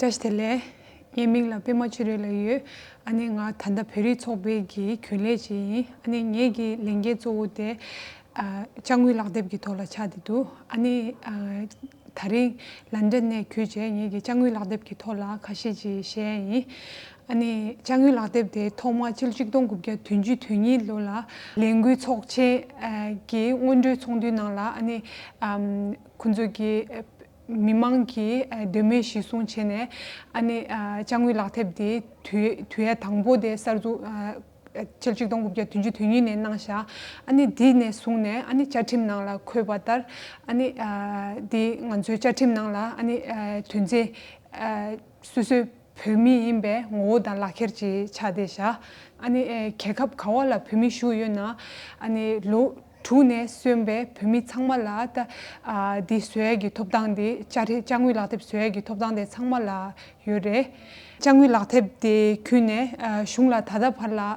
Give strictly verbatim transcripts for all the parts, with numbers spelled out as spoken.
བཀྲ་ཤིས་བདེ་ལེགས། ངའི་མིང་ལ་པད་མ་ཆོས་སྒྲོན་ལབ་ཡོད། ཨ་ནི་ང་ད་ལྟ་བོད་རིགས་ཚོགས་པའི་གི་རྒྱུན་ལས་ཅིག་ཡིན། ཨ་ནི་ངའི་གི་ལས་འགན་གཙོ་བོ་དེ་ཨ་དཔྱ་དངུལ་ལག་དེབ་ཀྱི་ཐོག་ལ་ཆགས་བསྡད་འདུག་ཨ་ནི་ཨ་ད་རིང་ལན་ཌན་ནས་བརྒྱུད་བྱས་ངའི་གི་དཔྱ་དངུལ་ལག་དེབ་ཀྱི་ཐོག་ལ་ཁ་ཤས་ཅིག་བཤད་ཡ་ཡིན། ཨ་ནི་དཔྱ་དངུལ་ལག་དེབ་དེ་ཐོག་མ་ཕྱི་ལོ་ཆིག་སྟོང་དགུ་བརྒྱ་བདུན་ཅུ་དོན་གཉིས་ལོ་ལ་ལས་འགུལ་ཚོགས་ཆེན་ཨ་གི་སྔོན་འགྲོའི་ཚོགས་འདུའི་ནང་ལ་ཨ་ནི་ཨམ་ཁོང་ཚོ་གི་ཨ་མི་མང་གི་ཨ་འདོད་མོས་གཞིར་བཟུང་བྱས་ནས་ཨ་ནི་ཨ་དཔྱ་དངུལ་ལག་དེབ་དེ་དུས་དུས་ཡུན་དང་པོ་དེ་གསར་འཛུགས་ཨ་ཕྱི་ལོ་ཆིག་སྟོང་དགུ་བརྒྱ་བདུན་ཅུ་དོན་གཉིས་ནས་གནང་བཞག་ཨ་ནི་དེ་ནས་བཟུང་ནས་ཨ་ནི་བཅའ་ཁྲིམས་ནང་ལ་འཁོད་པ་ལྟར་ཨ་ནི་ཨ་དེ་ང་ཚོའི་བཅའ་ཁྲིམས་ནང་ལ་ཨ་ནི་ཨ་དོན་ཚན་ཨ་སོ་སོའི་བོད་མི་ཡིན་པའི་ངོ་བོ་དང་ལག་ཁྱེར་ཅིག་ཆགས་བསྡད་བཞག་ཨ་ནི་ཨེ་རྒྱལ་ཁབ་ག་བ་ལ་བོད་མི་བཞུགས་ཡོད་ན་ཨ་ནི་ལོ་དྲུག་ནས་སོན་པའི་བོད་མི་ཚང་མ་ལ་ད་ཨ་འདི་བཟོ་ཡ་གི་ཐོབ་ཐང་འདི་དཔྱ་ཁྲལ་དཔྱ་དངུལ་ལག་དེབ་བཟོ་ཡ་གི་ཐོབ་ཐང་དེ་ཚང་མ་ལ་ཡོད་རེད། དཔྱ་དངུལ་ལག་དེབ་དེ་བརྒྱུད་ནས་ཨ་གཞུང་ལ་ད་ལྟ་བར་ལ་ཨ་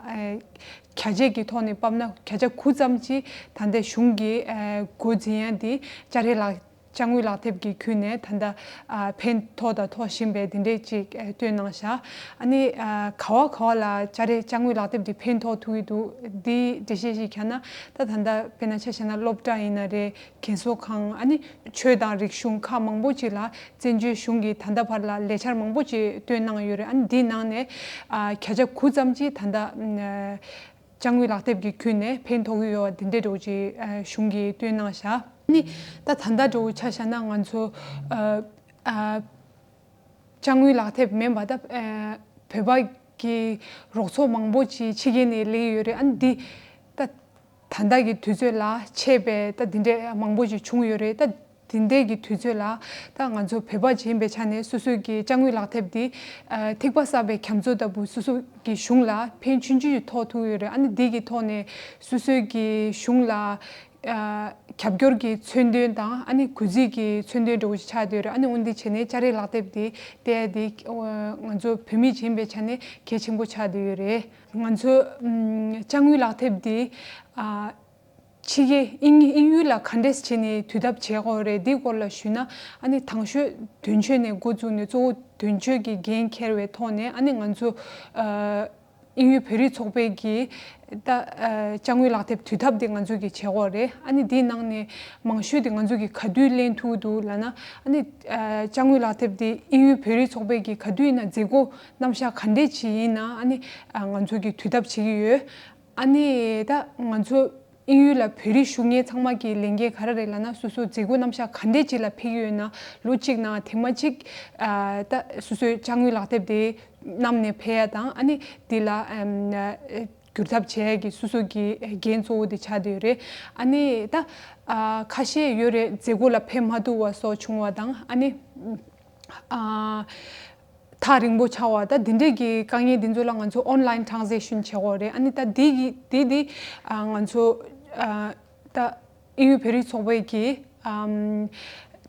བརྒྱ་ཆའི་གི་ཐོག་ནས་ཕབ་ན་བརྒྱ་ཆ་དགུ་ཙམ་ཅིག་ད་ལྟའི་གཞུང་གི་ཨ་འགོ་འཛིན་ཡ་འདི་དཔྱ་ཁྲལ་ལག་དཔྱ་དངུལ་ལག་དེབ་ཀྱི་བརྒྱུད་ནས་ད་ལྟ་ཨ་ཕན་ཐོགས་དང་ཐོགས་བཞིན་པའི་འདི་འདྲས་ཅིག་ཨ་བཏོན་གནང་བཞག་ཨ་ནི་ཨ་ག་བ་ག་བ་ལ་དཔྱ་ཁྲལ་དཔྱ་དངུལ་ལག་དེབ་འདི་ཕན་ཐོགས་ཐུབ་ཀྱི་འདུག་འདི་འགྲེལ་བཤད་ཅིག་བརྒྱབ་ན་ད་ད་ལྟ་དཔེར་ན་ཆ་བཞག་ན་སློབ་གྲྭ་ཡིན་ན་རེད། རྒན་གསོ་ཁང་ཨ་ནི་ཆོས་དང་རིག་གཞུང་ཁག་མང་པོ་ཅིག་ལ་བཙན་བྱོལ་གཞུང་གིས་ད་ལྟ་བར་ལ་ལས་འཆར་མང་པོ་ཅིག་བཏོན་གནང་ཡོད་རེད། ཨ་ནི་འདིའི་ནང་ནས་ཨ་བརྒྱ་ཆ་དགུ་ཙམ་ཅིག་ད་ལྟ་ཨ་དཔྱ་དངུལ་ལག་དེབ་ཀྱི་བརྒྱུད་ནས་ཕན་ཐོགས་ཀྱི་ཡོད་པ་འདི་འདྲའི་འདྲ་བོ་ཅིག་ཨ་གཞུང་གིས་བཏོན་གནང་བཞག་ཨ་ནི་ད་ད་ལྟ་འདྲ་བོ་ཆ་བཞག་ན་ང་ཚོ་ཨ་ཨ་དཔྱ་དངུལ་ལག་དེབ་མིན་པ་ད་ཨ་བོད་པ་གི་རོགས་ཚོགས་མང་པོ་ཅིག་ཕྱི་རྒྱལ་ནས་སླེབས་ཡོད་རེད། ཨ་ནི་འདི་ད་ད་ལྟ་གི་དུས་ཚོད་ལ་ཆད་པའི་ད་འདི་འདྲའི་མང་པོ་ཞིག་བྱུང་ཡོད་རེད། ད་འདི་འདྲའི་གི་དུས་ཚོད་ལ་ད་ང་ཚོ་བོད་པ་ཅིག་ཡིན་པའི་ཆ་ནས་སོ་སོའི་གི་དཔྱ་དངུལ་ལག་དེབ་འདི་ཨ་ཐིགས་པ་བསགས་པའི་རྒྱ་མཚོ་ལྟ་བུ་སོ་སོ་གི་གཞུང་ལ་ཕན་ཆུང་ཆུང་ཞིག་ཐོགས་ཐུབ་ཡོད་རེད། ཨ་ནི་འདི་གི་ཐོག་ནས་སོ་སོའི་གི་གཞུང་ལ་ཨ་རྒྱབ་སྐྱོར་གྱི་མཚོན་དོན་དང་ཨ་ནི་གུས་བརྩི་གི་མཚོན་དོན་འདྲ་བོ་ཞིག་ཆགས་བསྡད་ཡོད་རེད། ཨ་ནི་འོན་ཏེ་བྱས་ནས་དཔྱ་ཁྲལ་ལག་དེབ་འདི་བལྟས་ཏེ་ང་ཚོ་བོད་མི་ཅིག་ཡིན་པའི་ཆ་ནས་གལ་ཆེན་པོ་ཆགས་བསྡད་ཡོད་རེད། ང་ཚོ་ཨམ་དཔྱ་དངུལ་ལག་དེབ་འདི་ཨ་ཕྱི་རྒྱལ་དབྱིན་དབྱིན་ཡུལ་ལ་ག་འདྲས་བྱས་ནས་དུས་ཐབས་བྱེད་དགོས་རེད། འདིའི་སྐོར་ལ་ཞུས་ན་ཨ་ནི་དང་ཤོས་དོན་གཅོད་ནས་འགོ་བཙུགས་ནས་གཙོ་བོ་དོན་གཅོད་ཀྱི་འགན་འཁྱེར་བའི་ཐོག་ནས་ཨ་ནི་ང་ཚོ་ཨ་དབྱིན་ཡུལ་བོད་རིགས་ཚོགས་པའི་གི་ད་ཨ་དཔྱ་དངུལ་ལག་དེབ་དུས་ཐབས་དེ་ང་ཚོ་གི་བྱེད་དགོས་རེད། ཨ་ནི་དེའི་ནང་ནས་མང་ཤོས་དེ་ང་ཚོ་གི་ག་དུས་ལེན་ཐུབ་འདུག་ལབ་ན་ཨ་ནི་ཨ་དཔྱ་དངུལ་ལག་དེབ་དེ་དབྱིན་ཡུལ་བོད་རིགས་ཚོགས་པའི་གི་ག་དུས་ཡིན་ན་མཛད་སྒོ་རྣམ་གཞག་ག་འདྲས་ཅིག་ཡིན་ན་ཨ་ནི་ཨ་ང་ཚོ་གི་དུས་ཐབས་བྱེད་ཀྱི་ཡོད། ཨ་ནི་ད་ང་ཚོ་དབྱིན་ཡུལ་ལ་བོད་རིགས་བཞུགས་མཁན་ཚང་མ་གི་ལས་འགན་ག་རེ་རེད་ལབ་ན་སོ་སོ་མཛད་སྒོ་རྣམ་གཞག་ག་འདྲས་ཅིག་ལ་ཕེབས་ཀྱི་ཡོད་ན་ལོ་གཅིག་ནང་ཐེངས་མ་གཅིག་ཨ་ད་སོ་སོའི་དཔྱ་དངུལ་ལག་དེབ་དེ་བསྣམས་ནས་ཕེབས་ཡ་དང་ཨ་ནི་འདི་ལ་ཨམ་ཨ་བསྒྱུར་ཐབས་བྱེད་ཡ་གི་སོ་སོ་གི་འགན་གཙོ་བོ་དེ་ཆགས་བསྡད་ཡོད་རེད། ཨ་ནི་ད་ཨ་ཁ་ཤས་ཡོད་རེད། མཛད་སྒོ་ལ་ཕེབས་མ་ཐུབ་པ་སོགས་བྱུང་བ་དང་ཨ་ནི་ཨ་ཐག་རིང་པོ་ཆགས་པ་ད་འདི་འདྲས་ཀྱི་དཀའ་ངལ་འདི་ཚོ་ལ་ང་ཚོ་online translation་བྱེད་དགོས་རེད། ཨ་ནི་ད་འདི་གི་འདི་འདི་ཨ་ང་ཚོ་ཨ་ད་དབྱིན་ཡུལ་བོད་རིགས་ཚོགས་པའི་གི་ཨམ་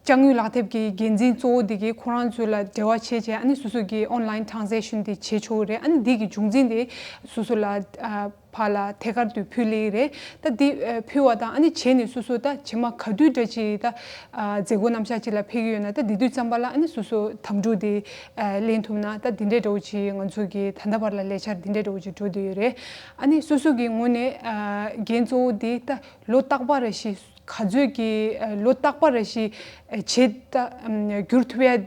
དཔྱ་དངུལ་ལག་དེབ་ཀྱི་འགན་འཛིན་གཙོ་བོ་འདི་གིས་ཁོ་རང་ཚོ་ལ་འབྲེལ་བ་བྱས་བྱས་ཨ་ནི་སོ་སོ་གི་online translation་འདི་བྱེད་ཆོག་གི་རེད། ཨ་ནི་འདི་གི་འབྱུང་འཛིན་འདི་སོ་སོ་ལ་ཨ་ཕར་ལ་ཐད་ཀར་དུ་ཕུལ་ལེ་རེད། ད་འདི་ཨ་ཕུལ་བ་དང་ཨ་ནི་བྱས་ནས་སོ་སོ་ད་རྗེས་མ་ག་དུས་འདྲ་ཅིག་ད་ཨ་མཛད་སྒོ་རྣམ་གཞག་ཅིག་ལ་ཕེབས་ཀྱི་ཡོད་ན་ད་འདི་དུས་ཙམ་པ་ལ་ཨ་ནི་སོ་སོ་དམ་ཕྲུག་དེ་ཨ་ལེན་ཐུབ་ན་ད་འདི་འདྲའི་འདྲ་བོ་ཅིག་ང་ཚོ་གི་ད་ལྟ་བར་ལ་ལས་འཆར་འདི་འདྲའི་འདྲ་བོ་ཅིག་འགྲོ་བསྡད་ཡོད་རེད། ཨ་ནི་སོ་སོ་གི་ངོས་ནས་ཨ་འགན་གཙོ་བོ་འདི་ད་ལོ་རྟག་པ་རེ་བཞིན་ག་ཚོད་ཀྱི་ཨ་ལོ་རྟག་པ་རེ་བཞིན་ཨ་བྱེད་ད་ཨམ་བསྒྱུར་ཐུབ་ཡ།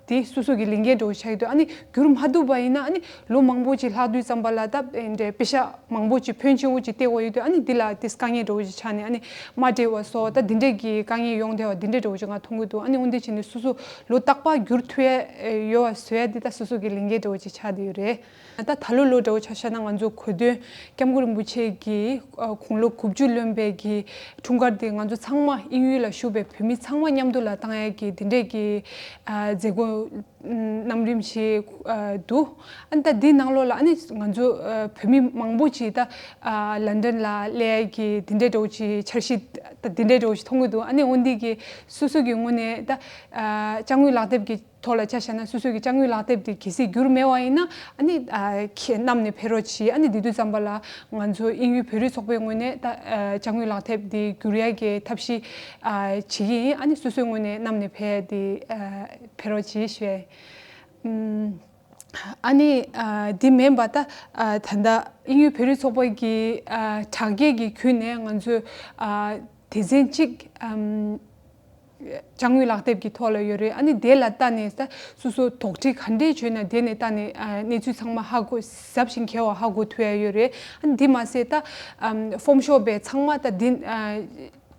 དེ་སོ་སོ་གི་ལས་འགན་འདྲ་བོ་ཆགས་ཀྱི་འདུག་ཨ་ནི་བསྒྱུར་མ་ཐུབ་པ་ཡིན་ན་ཨ་ནི་ལོ་མང་པོ་ཅིག་ལྷག་དུས་ཙམ་པ་ལ་ད་འདྲ་པེ་ཤག་མང་པོ་ཅིག་ཕོན་ཆེན་པོ་ཅིག་སྟེར་དགོས་ཡོད་དུས་ཨ་ནི་འདི་ལ་དེ་དཀའ་ངལ་འདྲ་བོ་ཅིག་ཆགས་ནས་ཨ་ནི་མ་སྤྲད་པ་སོགས་ད་འདི་འདྲས་ཀྱི་དཀའ་ངལ་ཡོང་བསྡད་པ་འདི་འདྲས་འདྲ་བོ་ཅིག་ང་མཐོང་གི་འདུག་ཨ་ནི་འོན་ཏེ་བྱས་ནས་སོ་སོ་ལོ་རྟག་པར་བསྒྱུར་ཐུབ་ཡ་ཡོད་པ་བཟོ་ཡ་འདི་ད་སོ་སོ་གི་ལས་འགན་འདྲ་བོ་ཅིག་ཆགས་བསྡད་ཡོད་རེད། ད་ད་ལོ་ལོ་འདྲ་བོ་ཆ་བཞག་ན་ང་ཚོ་གོ་སྟོན་སྐྱབས་མགོན་རིན་པོ་ཆེ་གི་ཨ་དགུང་ལོ་དགུ་བཅུ་ལོན་པའི་གི་འཁྲུངས་སྐར་དེ་ང་ཚོ་ཚང་མ་དབྱིན་ཡུལ་ལ་བཞུགས་པའི་བོད་མི་ཚང་མ་མཉམ་དུ་ལ་བཏང་ཡ་གི་དེ་འདྲས་ཀྱི་ཨ་མཛད་སྒོ་རྣམ་རིམ་ཞིག་ཨ་འདུག་ཨ་ནི་ད་འདི་ནང་ལོགས་ལ་ཨ་ནི་ང་ཚོ་ཨ་བོད་མི་མང་པོ་ཅིག་ད་ཨ་ལན་ཌན་ལ་སླེབས་ཡ་གི་དེ་འདྲས་འདྲ་བོ་ཅིག་འཆར་གཞི་ད་དེ་འདྲས་འདྲ་བོ་ཅིག་མཐོང་གི་འདུག་ཨ་ནི་འོན་ཏེ་གི་སོ་སོ་གི་ངོས་ནས་ད་ཨ་དཔྱ་དངུལ་ལག་དེབ་ཀྱི་ཐོག་ལ་ཆ་བཞག་ན་སོ་སོ་གི་དཔྱ་དངུལ་ལག་དེབ་དེ་གལ་སྲིད་བསྒྱུར་མེད་པ་ཡིན་ན་ཨ་ནི་ཨ་ཁྱེད་བསྣམས་ནས་ཕེབས་རོགས་གྱིས། ཨ་ནི་དེ་དུས་ཙམ་པ་ལ་ང་ཚོ་དབྱིན་ཡུལ་བོད་རིགས་ཚོགས་པའི་ངོས་ནས་ད་ཨ་དཔྱ་དངུལ་ལག་དེབ་དེ་བསྒྱུར་ཡ་གི་ཐབས་ཤེས་ཨ་བྱེད་ཀྱི་ཡིན། ཨ་ནི་སོ་སོའི་ངོས་ནས་བསྣམས་ནས་ཕེབས་དེ་ཨ་ཕེབས་རོགས་གྱིས་ཞུ་ཡ་ཡིན། ཨམ། ཨ་ནི་ཨ་འདི་མིན་པ་ད་ཨ་ད་ལྟ་དབྱིན་ཡུལ་བོད་རིགས་ཚོགས་པ་གི་ཨ་དྲ་རྒྱའི་གི་བརྒྱུད་ནས་ང་ཚོས་ཨ་སྡེ་ཚན་གཅིག་ཨམ་དཔྱ་དངུལ་ལག་དེབ་ཀྱི་ཐོག་ལ་ཡོད་རེད། ཨ་ནི་དེ་ལ་ལྟ་ནས་ད་སོ་སོ་དོགས་འདྲི་ག་འདྲས་བྱུང་ན་དེ་ནས་ལྟ་ནས་ཨ་གནས་ཚུལ་ཚང་མ་ཧ་གོ་ཟབ་ཞིང་གསལ་བ་ཧ་གོ་ཐུབ་ཡ་ཡོད་རེད། ཨ་ནི་འདི་མ་ཟད་ད་ཨམ་ཕོམ་ཤོར་བའི་ཚང་མ་ད་འདི་ཨ་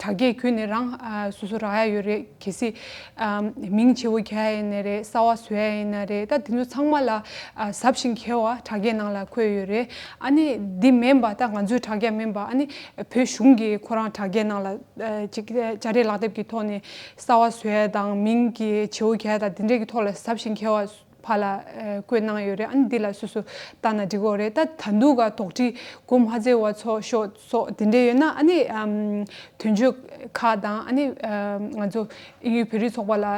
དྲ་རྒྱའི་བརྒྱུད་ནས་རང་ཨ་སོ་སོ་རག་ཡ་ཡོད་རེད། གལ་སྲིད་ཨམ་མིང་བརྗེ་པོ་རྒྱག་ཡ་ཡིན་ན་རེད། གསར་པ་བཟོ་ཡ་ཡིན་ན་རེད། ད་དེ་ཚོ་ཚང་མ་ལ་ཨ་ཟབ་ཞིང་གསལ་བ་དྲ་རྒྱའི་ནང་ལ་འཁོད་ཡོད་རེད། ཨ་ནི་འདི་མིན་པ་ད་ང་ཚོའི་དྲ་རྒྱ་མིན་པ་ཨ་ནི་བོད་གཞུང་གི་ཁོ་རང་དྲ་རྒྱའི་ནང་ལ་ཨ་ཅིག་དཔྱ་ཁྲལ་ལག་དེབ་ཀྱི་ཐོག་ནས་གསར་པ་བཟོ་ཡ་དང་མིང་གི་བརྗེ་པོ་རྒྱག་ཡ་དང་དེ་འདྲས་ཀྱི་ཐོག་ལ་ཟབ་ཞིང་གསལ་བ་ཕར་ལ་ཨ་བཀོད་གནང་ཡོད་རེད། ཨ་ནི་འདི་ལ་སོ་སོ་ལྟ་ན་འགྲིག་གི་རེད། ད་ད་དུང་ག་དོགས་འདྲི་གོ་མ་ཚོར་བ་ཚོ་ཤོག་སོགས་དེ་འདྲས་ཡོད་ན་ཨ་ནི་ཨམ་དོན་གཅོད་ཁག་དང་ཨ་ནི་ཨམ་ང་ཚོ་དབྱིན་ཡུལ་བོད་རིགས་ཚོགས་པ་ལ་ཨ་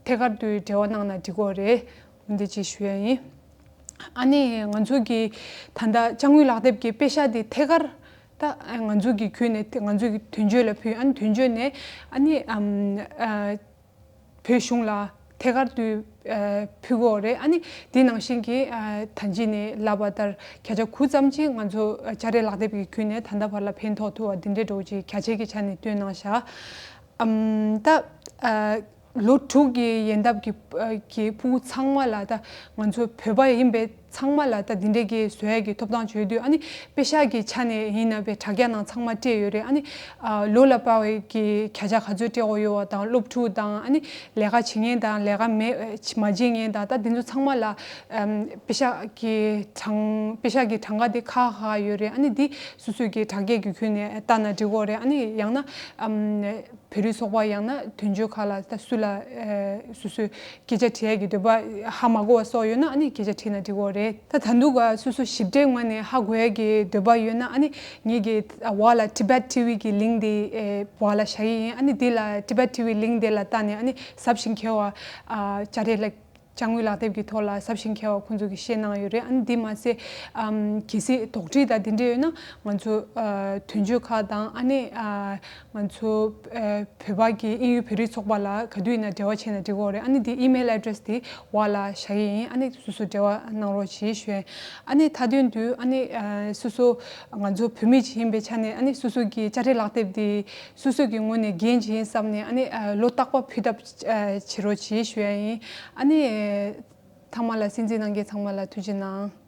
ཐད་ཀར་དུ་འབྲེལ་བ་གནང་ན་འགྲིག་གི་རེད། འདི་ཅིག་ཞུ་ཡ་ཡིན། ཨ་ནི་ང་ཚོ་གི་ད་ལྟ་དཔྱ་དངུལ་ལག་དེབ་ཀྱི་པེ་ཤག་དེ་ཐད་ཀར་ད་ང་ཚོ་གི་བརྒྱུད་ནས་ང་ཚོ་གི་དོན་གཅོད་ལ་ཕུལ། ཨ་ནི་དོན་གཅོད་ནས་ཨ་ནི་ཨམ་ཨ་བོད་གཞུང་ལ་ཐད་ཀར་དུ་ཨ་ཕུལ་གྱི་ཡོད་རེད། ཨ་ནི་དེ་ནང་བཞིན་གྱི་ཨ་ད་ཅི་ནས་ལབ་པ་ལྟར་བརྒྱ་ཆ་དགུ་ཙམ་ཅིག་ང་ཚོ་ཨ་དཔྱ་ཁྲལ་ལག་དེབ་ཀྱི་བརྒྱུད་ནས་ད་ལྟ་བར་ལ་ཕན་ཐོགས་ཐུབ་པ་འདི་འདྲའི་འདྲ་བོ་ཅིག་བརྒྱ་ཆའི་གི་ཆ་ནས་བཏོན་གནང་བཞག་ཨམ་ད་ཨ་ལོ་དྲུག་གི་ཡན་འདབ་ཀྱི་ཨ་གི་ཕྲུ་གུ་ཚང་མ་ལ་ད་ང་ཚོ་བོད་པ་ཡིན་པའི་ཚང་མ་ལ་ད་འདི་འདྲའི་གི་བཟོ་ཡ་གི་ཐོབ་ཐང་བྱོས་དུས། ཨ་ནི་པེ་ཤག་གི་ཆ་ནས་ཡིན་ན་པའི་དྲ་རྒྱ་ནང་ཚང་མ་སྤྲད་ཡོད་རེད། ཨ་ནི་ཨ་ལོ་ལ་དཔག་པའི་གི་བརྒྱ་ཆ་ག་ཚོད་སྤྲད་དགོས་ཡོད་པ་དང་སློབ་ཕྲུག་དང་ཨ་ནི་ལས་ཀ་བྱེད་མཁན་དང་ལས་ཀ་མེད་མ་བྱེད་མཁན་དང་ད་དེ་ཚོ་ཚང་མ་ལ་ཨམ་པེ་ཤག་གི་གྲངས་པེ་ཤག་གི་གྲངས་ཀ་དེ་ཁག་ཁག་ཡོད་རེད། ཨ་ནི་འདི་སོ་སོའི་གི་དྲ་རྒྱའི་གི་བརྒྱུད་ནས་ལྟ་ན་འགྲིག་གི་རེད། ཨ་ནི་ཡང་ན་ཨམ་བོད་རིགས་ཚོགས་པ་ཡང་ན་དོན་གཅོད་ཁག་ལ་ད་སུ་ལ་ཨ་སོ་སོའི་སྐད་ཆ་དྲི་ཡ་གི་འདོད་པ་ཧ་མ་གོ་བ་སོགས་ཡོད་ན་ཨ་ནི་སྐད་ཆ་དྲིས་ན་འགྲིག་གི་རེད། ད་ད་དུང་ག་སོ་སོ་ཞིབ་ཕྲའི་ངོས་ནས་ཧ་གོ་ཡ་གི་འདོད་པ་ཡོད་ན་ཨ་ནི་ངེད་ཀྱི་འོག་ལ་Tibet T V གི་link དེ་ཨེ་འོག་ལ་བཞག་གི་ཡིན། ཨ་ནི་དེ་ལ་Tibet T V link དེ་ལ་བལྟས་ནས་ཨ་ནི་ཟབ་ཞིང་གསལ་བ་ཨ་བྱ་རེད་ལ། དཔྱ་དངུལ་ལག་དེབ་ཀྱི་ཐོག་ལ་ཟབ་ཞིང་གསལ་བ་ཁོང་ཚོ་གིས་བཤད་གནང་ཡོད་རེད། ཨ་ནི་འདི་མ་ཟད་ཨམ་གལ་སྲིད་དོགས་འདྲི་དང་འདི་འདྲ་ཡོད་ན་ང་ཚོ་ཨ་དོན་གཅོད་ཁག་དང་ཨ་ནི་ཨ་ང་ཚོ་ཨ་བོད་པ་གི་དབྱིན་ཡུལ་བོད་རིགས་ཚོགས་པ་ལ་ག་དུས་ཡིན་ན་འབྲེལ་བ་བྱས་ན་འགྲིག་གི་རེད། ཨ་ནི་འདི་email address དེ་འོག་ལ་བཞག་གི་ཡིན། ཨ་ནི་སོ་སོ་འབྲེལ་བ་གནང་རོགས་བྱེད་ཞུ་ཡ་ཡིན། ཨ་ནི་མཐའ་དོན་དུ་ཨ་ནི་ཨ་སོ་སོ་ང་ཚོ་བོད་མི་ཅིག་ཡིན་པའི་ཆ་ནས་ཨ་ནི་སོ་སོ་གི་དཔྱ་ཁྲལ་ལག་དེབ་དེ་སོ་སོ་གི་ངོས་ནས་འགན་ཅིག་ཡིན་བསམ་ནས་ཨ་ནི་ཨ་བློ་ཐག་པ་ཕུད་ཐབས་ཨ་བྱེད་རོགས་བྱེད་ཞུ་ཡ་ཡིན། ཨ་ནི་ཨ་ཚང་མ་ལ་གསན་གཟིགས་གནང་མཁན་ཚང་མ་ལ་ཐུགས་རྗེ་གནང་།